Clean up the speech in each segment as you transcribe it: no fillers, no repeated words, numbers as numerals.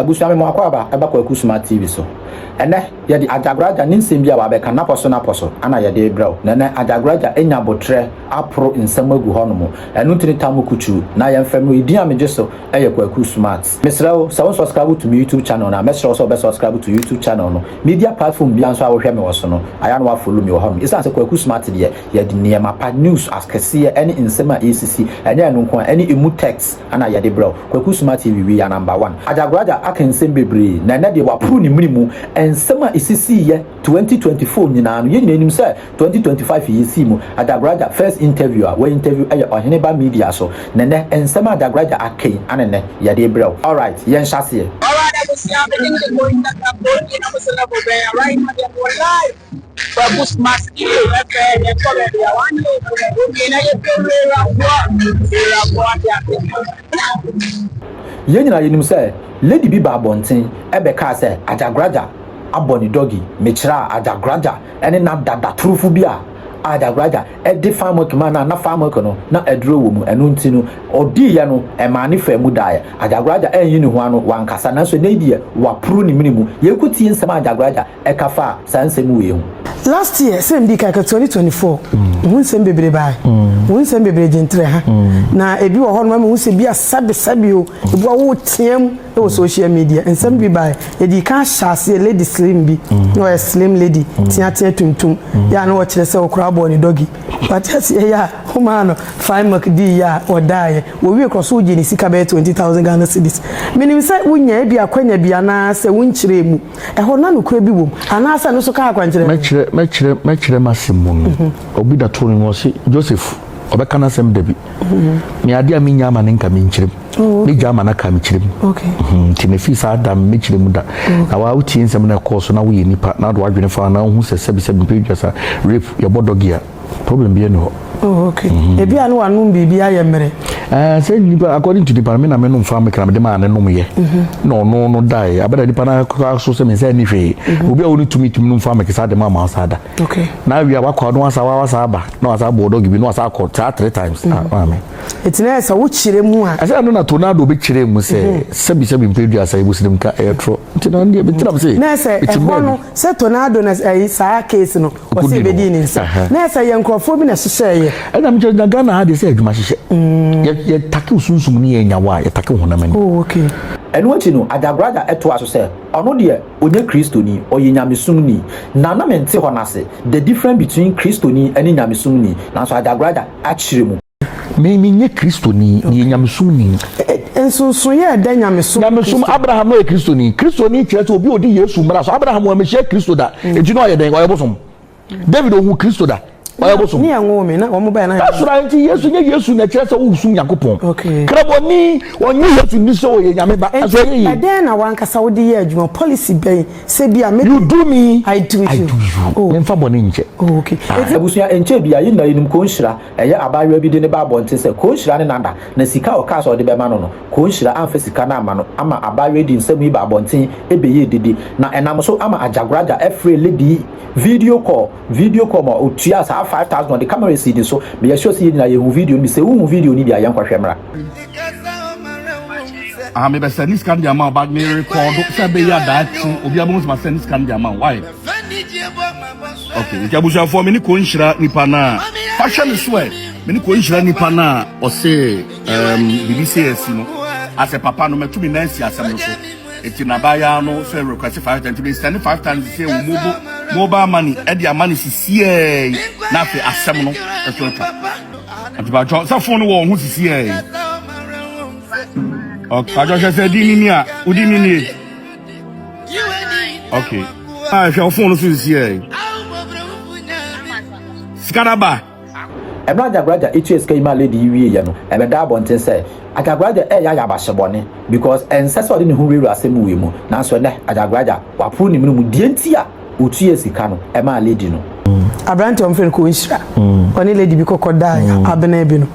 Abusua me mo akwaaba ɛba Kwaku Smart TV so. Ɛnɛ yɛde Agyagoragya ne nsɛm bi a wabɛka napɔ so napɔ so ana yɛde rebrɛ wo. Na ɛnɛ Agyagoragya anya abotrɛ aporo nsɛm agu hɔ nom. Ɛno nti ne tam kutuu na yɛmfrɛ me edin a megye so ɛyɛ Kwaku Smart. Mesrɛ wo sɛ wo subscribe to me YouTube channel no a, mɛsrɛ wo sɛ wobɛ subscribe to YouTube channel no. Media platform biara nso a wohwɛ me wɔ so no, ayɛ na woafollow me wɔ hɔ nom. Ɛsiane sɛ Kwaku Smart deɛ yɛde nneɛma pa, news akɛseɛ ɛne nsɛm a ɛresisi, ɛnyɛ ɛno nko a, ɛne emu text ana yɛde brɛ wo. Kwaku Smart TV, we are number one. Agyagoragya aka nsɛm bebree na ɛnɛ deɛ waporo ne mene mu nsɛm a ɛsisiiɛ 2024 nyinaa no. Yɛn nyinaa nim sɛ 2025 yɛsii mu. Agyagoragya first interview a wɔ interview ɛyɛ Ɔheneba Media so, na ɛnɛ nsɛm a Agyagoragya aka yi ana ɛnɛ yɛde brɛ wo. Alright, yɛnhyɛ aseɛ. Alright, abusua, mede ne kɔ Instagram kɔ ni na mo sɛ level bɛn. Right now deɛ mo live Kwaku Smart TV ɛfɛ yɛn kɔ baabi a wɔn anyɛ obi na yɛ pɛ wurafoɔ wurafoɔ ade ase. Yɛn nyinaa yɛnim sɛ lady bi ba abɔnten ɛbɛkaa sɛ Agyagoragya abɔ ne doggy. Mekyerɛ a, Agyagoragya ɛne na dada torofo bi a Agyagoragya ɛde fan milk ma na fan milk no na aduro wɔ mu. Ɛno nti no ɔdiiɛ no ɛmaa ne fa mu daeɛ. Agyagoragya ɛnyi ne ho ano, wankasa, nanso ɛnɛ yi deɛ waporo ne mene mu. Yɛnkɔtie nsɛm a Agyagoragya ɛka fa saa nsɛm wei ho. Last year sɛ mdi kaka 2024 ho nsɛm bebree baa, ho nsɛm bebree gye ntrɛ ha na ebi wɔ hɔ nom, ama sɛ bi a sɛbesɛbe o, ebi wɔ wo team wɔ social media. Nsɛm bi baa, yɛdi ka ahyɛ aseɛ, lady slim bi na ɔyɛ slim lady teatea tuntum yɛ a na wɔkyerɛ sɛ ɔkora abɔ ne doggy wate aseɛ, yɛ a womaa no fine milk dii yɛ a ɔdaeɛ, wɔwie korɔ so wogye ne sika bɛyɛ 20,000 Ghana cedis. Menim sɛ wonya bi akwanya bi anaasɛ wonkyerɛ mu ɛhɔ na nokorɛ bi wɔ mu anaasɛ no so ka akwankyerɛ. Mɛkyerɛ m'asɛm mu no, obi da to no mu, ɔse Joseph ɔbɛka n'asɛm dabi me ade a menya ama ne nka menkyerɛ mu, megya ama no aka mekyerɛ mu. Nti mefii saa da mekyerɛ mu da na waa wotie nsɛm no ɛkɔɔ so na woyɛ nipa na wode w'adwene fa na wohu sɛ sɛbisɛbi mpɛ dwa sa rape yɛbɔ doggy a, problem bi ani hɔ. Oh, okay. Ebi a no wanom biribi ayɛ mmerɛ. Sɛ nipa, according to nipa no, me na menom fa mekra mede maa ne nom yɛ na ɔno no dae abɛda nipa no akɔ so sɛ me nsa ani hwee. Obi a wɔne tumi nom fa meke saa de ma ama saa da na awia wakɔ no wasa wasa aba na wasa abɔ doggy bi na wasa akɔ saa three times. Ah, maame. Ɛti na sɛ wokyerɛ mu a. Ɛsɛ ɛno na tornado bɛkyerɛ mu sɛ sɛbi sɛbi mpɛ dua sɛ ebusirim ka ɛyɛ torɔ, nti na deɛ bɛtena m sɛ na sɛ ɛhɔ no sɛ tornado na ɛyi saa case no ɔsɛ ebɛdi ne nsa na sɛ yɛ nkurɔfoɔ bi na ɛhyehyɛeɛ. Ɛna mekyerɛ na Ghana ha deɛ sɛ adwuma hyehyɛ yɛtake wo sunsum ne yɛ nyawa a yɛtake wo honam ani. Oh, okay. Ɛno akyi no Agyagoragya ɛtoa so sɛ ɔno deɛ ɔnyɛ Kristoni, ɔyɛ nyamesomni, na mente hɔ n'ase the difference between Kristoni ne nyamesomni, nanso Agyagoragya akyerɛ mu. Me menyɛ Kristoni, meyɛ nyamesomni. Nsonsoyɛ ɛda nyamesom nyamesom. Abraham no yɛ Kristoni. Kristoni kyerɛ sɛ obi a odi Yesu mmara so. Abraham wɔamehyia Kristo da, enti na ɔyɛ dɛn? Ɔyɛ bosom. David ohun Kristo da, ɔyɛ bosom. Ne yɛ ŋo mi na wɔn bɛyɛ na. That's right. Nti Yesu nye Yesu na kyerɛ sɛ wosom Nyankopɔn. Kramoni ɔnye Yesu ni sɛ ɔyɛ Nyame ba, ɛso ɔyɛ yie. Ɛdɛn na wankasa wode yɛ adwuma, policy bɛn sɛ bi a me You do me, I do I you. do you. Oh. Memfa bɔne nkyɛ. Oh, okay. Abusua, nkyɛn bi a yɛn nyinaa yɛnim Kɔnhyira, ɛyɛ abaayewa bi de ne ba abɔnten sɛ Kɔnhyira ne nada na sika a ɔkaa sɛ ɔde bɛma no, Kɔnhyira amfa sika no ama no, ama abaayewa di nsɛm yi ba abɔnten ɛbɛyɛ didi na ɛnam so ama Agyagoragya ɛfrɛ lady video call ma otua saa 5,000. Ɔde camera si ne so. Meyɛ sure sɛ yɛn nyinaa yɛhu video no bi. Sɛ wohu video no bi a, yɛnkɔhwɛ mmra. Ah, mebɛ sɛ ne sika no de ama wo, but me record sɛ ɛbɛyɛ adaakye obi abɛhu sɛ ma sɛ ne sika no de ama wo. Why? Okay, nti abusuafoɔ, me ne kɔ nhyira nipa no a fa hwɛ me so ɛ, me ne kɔ nhyira nipa no a ɔse biribi sɛ asi no asɛ papa no mɛto me nan si asɛm no so. Eti n'abaayaa no sɛ request 5,000, nti me send 5,000 sɛ wɔ mobile money ɛde ama ne sisiɛ na afei asɛm no ɛso atwa. Nti patwɔ sɛ phone no wɔ wo ho sisiɛ. Okay, patwɔ hwɛ sɛ di ni ni a wodi ni nie. Okay, ah, hwɛ wo phone no so sisiɛ, sika na ba. Ɛno Agyagoragya etua sika yi ma lady yi wieɛ no, ɛbɛda abɔnten sɛ Agyagoragya ɛyɛ ayɛ abahyɛbɔne because ɛnsɛ sɛ ɔde ne ho wurawura asɛm wei mu. Nanso ɛnɛ Agyagoragya waporo ne mene mu deɛ nti a otua sika no ɛmaa lady no. Aberante a wɔfrɛ no Konhyira, ɔne lady bi kɔkɔ daa abena bi no.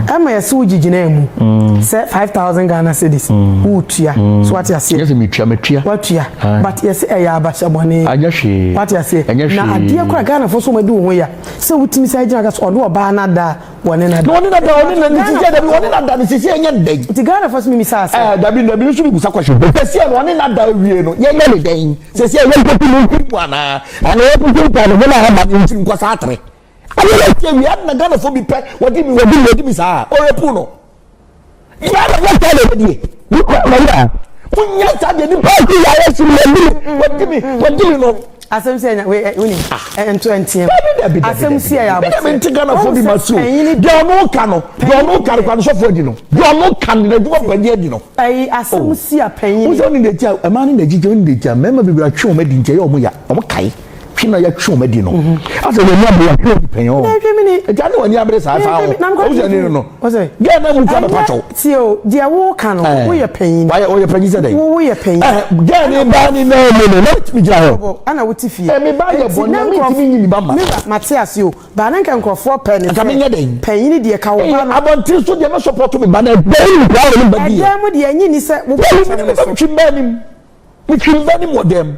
Ɛma yɛse wo gyigyinaa mu sɛ 5000 Ghana cedis woretua. So wate aseɛ? Nyɛ sɛ metua, matua. Watua. But yɛse ɛyɛ abahyɛ bɔne. Anyɛ hwee. Wate aseɛ? Ɛnyɛ hwee. Na adeɛ koraa Ghanafoɔ nso wɔadi wo ho ya sɛ wotumi san gyina ka sɛ ɔne ɔbaa no ada a wɔne no ada. Na ɔne no da, ɔne no ne sisi dabi ɔne no ada ne sisi ɛnyɛ dɛn. Nti Ghanafoɔ nso mimisaa sɛ. Ɛɛ dabi dabi nso mibusa question. Sisi a ɔne no ada awie no yɛnyɛ ne dɛn? Sisi a yɛnkoku no mfiri mu anaa? Anaa yɛnkoku nipa no ho na ama no mfiri nkɔ saa atere? Ade na ɛte awie ade na Ghanafoɔ bi pɛ wɔde mi wɔde mi wɔde mi saa ɔrepu no. Ghana nyɛ saa na ɛbɛdie. Nipa na yɛ a munya saa deɛ nipa ɔsi yɛ ayɛ si wɔde mi wɔde mi wɔde mi no. Asɛm si ɛnya wei woni ɛnto ɛnteɛ mu. Asɛm si ɛyɛ abotire. Bɛdɛ mi nti Ghanafoɔ bi ma si o. Deɛ ɔno ka no deɛ ɔno ka no kwan sɔfo adi no deɛ ɔno ka no n'adwuma panyin adi no. Ɛyi asɛm si a panyin. Wosɛ ɔne n'akyi a ɛmaa ne n'akyi kyɛ ɔne n'akyi a mmarima bebree atwe wɔn adi nti ɛyɛ wɔn ya wɔn kae twe na yɛtwe wɔn adi no mhm. asɛ wɔn ani abere atwe wɔn pɛn ɔ ɛgya ne wɔn ani abere saa saa hɔ ɔwusɛ ne no gɛɛ na mu kura bɛpa kyɛw. tie o deɛ wo ka no woyɛ panyin. wayɛ woyɛ panyin sɛ dɛ. wo woyɛ panyin. ɛɛ gɛɛ ne ba ne nan mu no na mi gyina hɔ. ɛna wote fie. ɛmi ba yɛ bɔ na mi ntumi nyi mi ba ma. mi ba ma te ase o. Baa na nka nkurɔfoɔ pɛ ne sɛ panyini deɛ ka wo ba no. Abɔnten so deɛ mɛ support me ba na ɛdan mu koraa wɔ ne ba bi yɛ. Ɛdan mu deɛ ɛnyi ni sɛ wo ba kyɛm ne so. Metwi mba anim metwi mba anim wɔ dɛm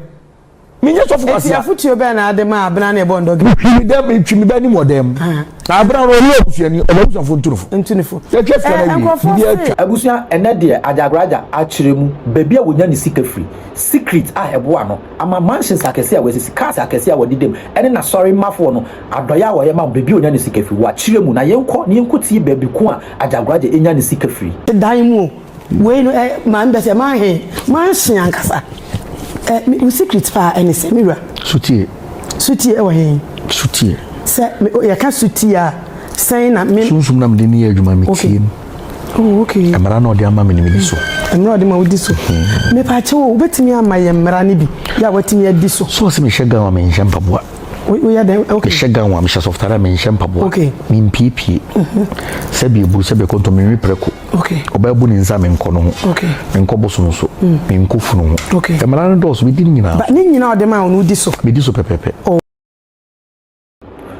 menyɛ sɔfo kwasia. Eti afutuo bɛn na ade ma abena na ɛbɔ ndɔge. Metwi me dɛm metwi me ba anim wɔ dɛm na abena no ɔne abusuani ɔmo abusuafo ntunufo. Ntunufo. Yɛtwa fia na wie Nkurɔfoɔ bibi se. atwa. Abusua ɛnɛ deɛ Agyagoragya akyerɛ mu baabi a wɔnya ne sika firi, secret a ɛboa no ama mansions akɛseɛ a wasisi, cars akɛseɛ a wɔde da mu, ɛne n'asɔremmafoɔ no adɔeɛ a wɔyɛ ma wɔn, baabi a ɔnya ne sika firi. Wakyerɛ mu. Na yɛnkɔ na yɛnkɔtie baabi ko a Agyagoragya nya ne sika firi. Dan mu o, wei no ɛ, maame bɛ sɛ manhe, manhye ankasa. Ɛ, me, wo secret paa ɛne sɛ, me wura. Sotie. Sotie ɛwɔ he? Sotie. Sɛ, me, yɛka sotie a, sɛn na me. Sunsum na mede ne yɛ adwuma, metie no. Oh, okay. Mmara na ɔde ama me no medi so. Mmara ɔde ma wodi so. Mepaakyɛw o, wobɛtumi ama yɛn mmara no bi yɛ a watumi adi so. So ɔsɛ mehyɛ gown a menhyɛ mpaboa. Woyɛ dɛn? Okay. Mehyɛ gown a mehyɛ soft a menhyɛ mpaboa. Okay. Mempiepie. Sɛbi eburu sɛbi ɛkɔntɔ menwi prɛko. Okay. Ɔbaa bu ne nsa menkɔ no ho. Okay. Menkɔ bosom so. Menkɔ funu ho. Okay. Mmara no dɔɔso medi ne nyinaa. Ba ne nyinaa ɔde ma wo no wodi so. Medi so pɛpɛpɛ. Oh.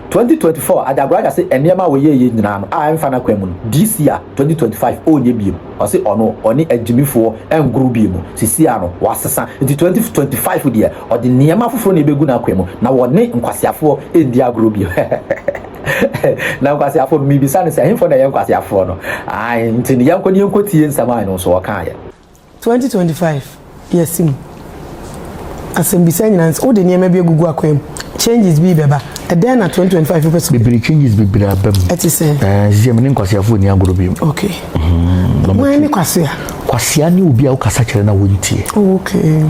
2024 Adagoraga se nneɛma a wɔyɛeɛ nyinaa no a ɛmfa n'akwan mu no this year 2025 ɔnyɛ biom ɔse ɔno ɔne agyimifoɔ ngoro biom sisi a no wasesa nti 2025 deɛ ɔde nneɛma foforɔ na ɛbɛgu n'akwan mu na wɔne nkwaseafoɔ ndi agorɔ biom na nkwaseafoɔ no mebisa no sɛ ɛhefoɔ na ɛyɛ nkwaseafoɔ no ae nti no yɛnkɔ ne yɛnkɔtie nsɛm a ɛno nso ɔkaeɛ. 2025 yɛasi mu. Asɛmbisa nyinaa ne sɛ, wode nneɛma bi agugu akwan mu, changes bi rebɛba, ɛdɛn na 2025 wopɛ sɛ. Bebree changes bebree aba mu. Ɛte sɛ? Ɛɛ sisi me ne nkwaseafoɔ nni agorɔ bio. Okay. Mm, Hwan ne kwasea? Kwasea ne obi a wokasa kyerɛ na wontie. Oh, okay.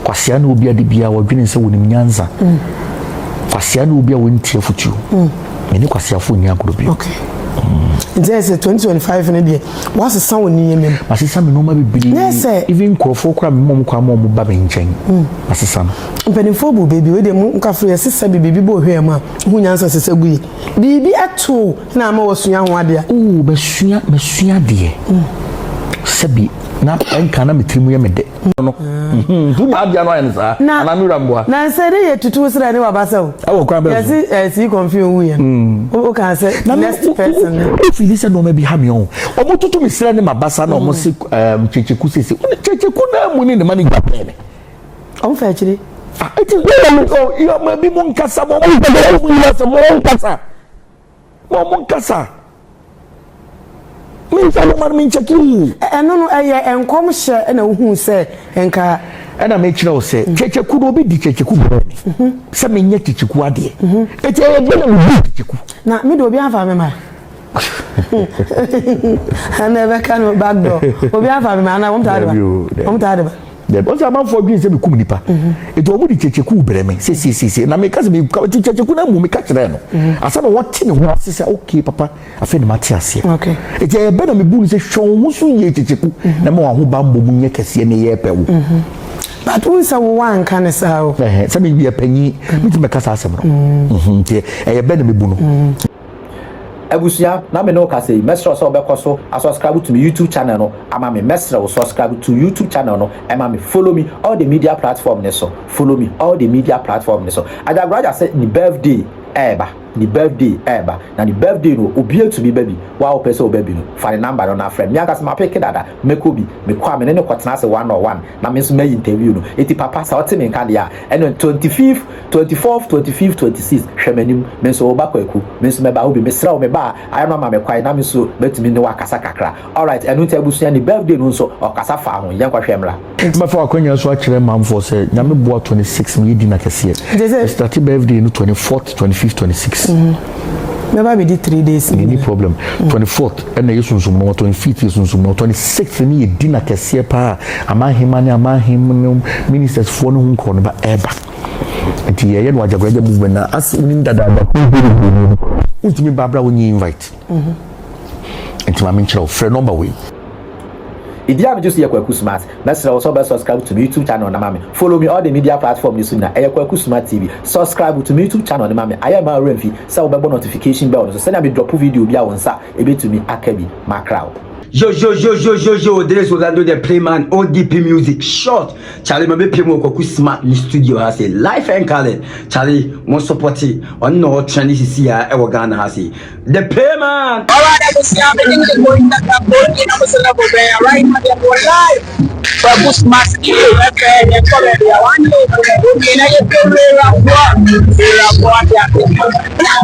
Kwasea ne obi a de biara wɔdwene sɛ wɔnim nyansa. Mm. Kwasea ne obi a wɔntie afotuo. Mm. Me ne kwaseafoɔ nni agorɔ bio. Okay. Mm. Nti ɛsɛ 2025 no deɛ Woasesa wo nneɛma mu. Masesa me nneɛma bebree. Na sɛ. Even nkurɔfoɔ koraa mema wɔn kwan ma wɔn ba me nkyɛn. Masesa no. Mpanimfoɔ bu bɛ bi, wei deɛ mo nkafo yɛsesa bi, biribi bɔ ohwɛ mu a, ho nyansa sesa gu yi. Biribi ato wo na ama wasua ho adeɛ a. Oh, masua, masua adeɛ. Sɛbi, na ɛnka na me tiri mu yɛ me dɛ. No. Nti wonya adeɛ ano ayɛ no saa? Na, Anaa me wura mboa? na nsɛ dɛ yɛ tutu wo srɛ ne w'abasa o. Ɛwɔ kwan bɛn so? Yɛse eh, sii kɔmfe owu yɛ no. Wo kaa sɛ Na me, next person ne. wo feeli sɛ nneɛma bi ha me ɔn. Ɔmo tutu me srɛ ne m'abasa na ɔmo se ɛɛm Kyekyeku sese. Wo ne Kyekyeku naa mu ne ne manager pɛɛ me. Ɔmo fa akyire. Ah, eti yɛ na me, oh, yɛ ma bi mo nkasa, mo mo nkasa, mo nkasa, mo nkasa. Ma ɔmo nkasa. Me nfa no ma no me nkyɛke o. Ɛno no ɛyɛ nkɔmhyɛ na wohuu sɛ nka. Ɛna mekyerɛ wo sɛ kyekyeku no obi di kyekyeku brɛ me sɛ menyɛ kyekyeku adeɛ. Eti ɛyɛ deɛ na mebu kyekyeku. Na me de obi anfa me ma. Ɛna ɛbɛka no back door. Obi anfa me ma ana wɔn taa de ba. Wɔn taa de ba. Dabi, ɔsɛ amanfoɔ dwen sɛ mekum nipa. Eti wɔn de kyekyeku brɛ me sesiesie na meka sɛ meka eti kyekyeku na mu meka kyerɛ no. Asa na wɔte ne ho ase sɛ okay papa afei na mate aseɛ. Eti ɛyɛ bɛ na mebu no sɛ hwɛ wo ho so yie kyekyeku na ma wɔn ahobammɔ mu nyɛ kɛseɛ ne yɛ pɛ wo. But wohu sɛ wo wanka ne saa o. Ɛhɛn, sɛ meyɛ panyin, metumi bɛka saa asɛm no. Nti ɛyɛ bɛ na mebu no. Abusua, na me ne wo kasa yi, mɛsrɛ wo sɛ wobɛkɔ so asubscribe to me YouTube channel no ama me. Mɛsrɛ wo, subscribe to YouTube channel no ɛma me. Follow me all the media platform ne so. Follow me all the media platform ne so. Ajagoraja sɛ ne birthday ɛɛba, ne birthday ɛɛba, na ne birthday no obi atumi ba bi. Wa wopɛ sɛ ɔba bi no, fa ne number no na frɛ me. Ankasa mapeke dada, mɛkɔ bi. Mekɔ a, me ne ne kɔtena ase one on one na me nso mayi interview no. Eti papa, sɛ ɔte me nka deɛ a, ɛno 25th, 24th, 25th, 26th, hwɛ m'anim. Me nso woba Kwaku, me nso mɛba wo bi. Mesrɛ wo, meba a, ayɛ no ama me kwan na me nso mɛtumi ne wakasa kakra. Alright, ɛno nti abusua, ne birthday no nso ɔkasa fa ho. Yɛnkɔhwɛ mmra. Mɛfa akwanya so akyerɛ manfoɔ sɛ Nyame boa, 26 meyɛ dinner kɛseɛ. Nti sɛ- Start birthday no 24th, 25th, 26. Mɛba bɛdi 3 days. Any problem. 24th ɛna yɛ sunsum no, 25th yɛ sunsum no, 26th ne yɛ dinner kɛseɛ paa. Amanhema ne amanhem no, ministers foɔ no ho nkɔɔ no ba ɛɛba. Nti yɛyɛ no Agyagoragya Movement na as wonim dadaada no, wontumi ba abra wonyi invite. Nti ma menkyerɛ wo, frɛ number wei. Ìdí a megye so yɛ Kwaku Smart. Mɛsrɛ wo sɛ wobɛ subscribe to me YouTube channel na ma me. Follow me all the media platform ni so nyina, ɛyɛ Kwaku Smart TV. Subscribe to me YouTube channel ne ma me. Ayɛ ma werɛ mfi sɛ wobɛbɔ notification bell no so sɛnea me drop video bi a, wo nsa ɛbɛtumi aka bi. Makra wo. Yo, yo, yo, yo, yo, yo, this is Orlando the Playman, ODP Music, short. Charlie, my baby, Kwaku Smart ni studio ha say, life and color. Charlie, mo support it. On no trend this here, ewo Ghana ha say. The Playman. Alright, abusua, me ne ne kɔ Instagram kɔ na mo sɛ level bɛn. Right now they go live. Kwaku Smart TV FM, yɛn kɔ baabi a one day obi na yɛ fɛ wura fo wura fo adi ase.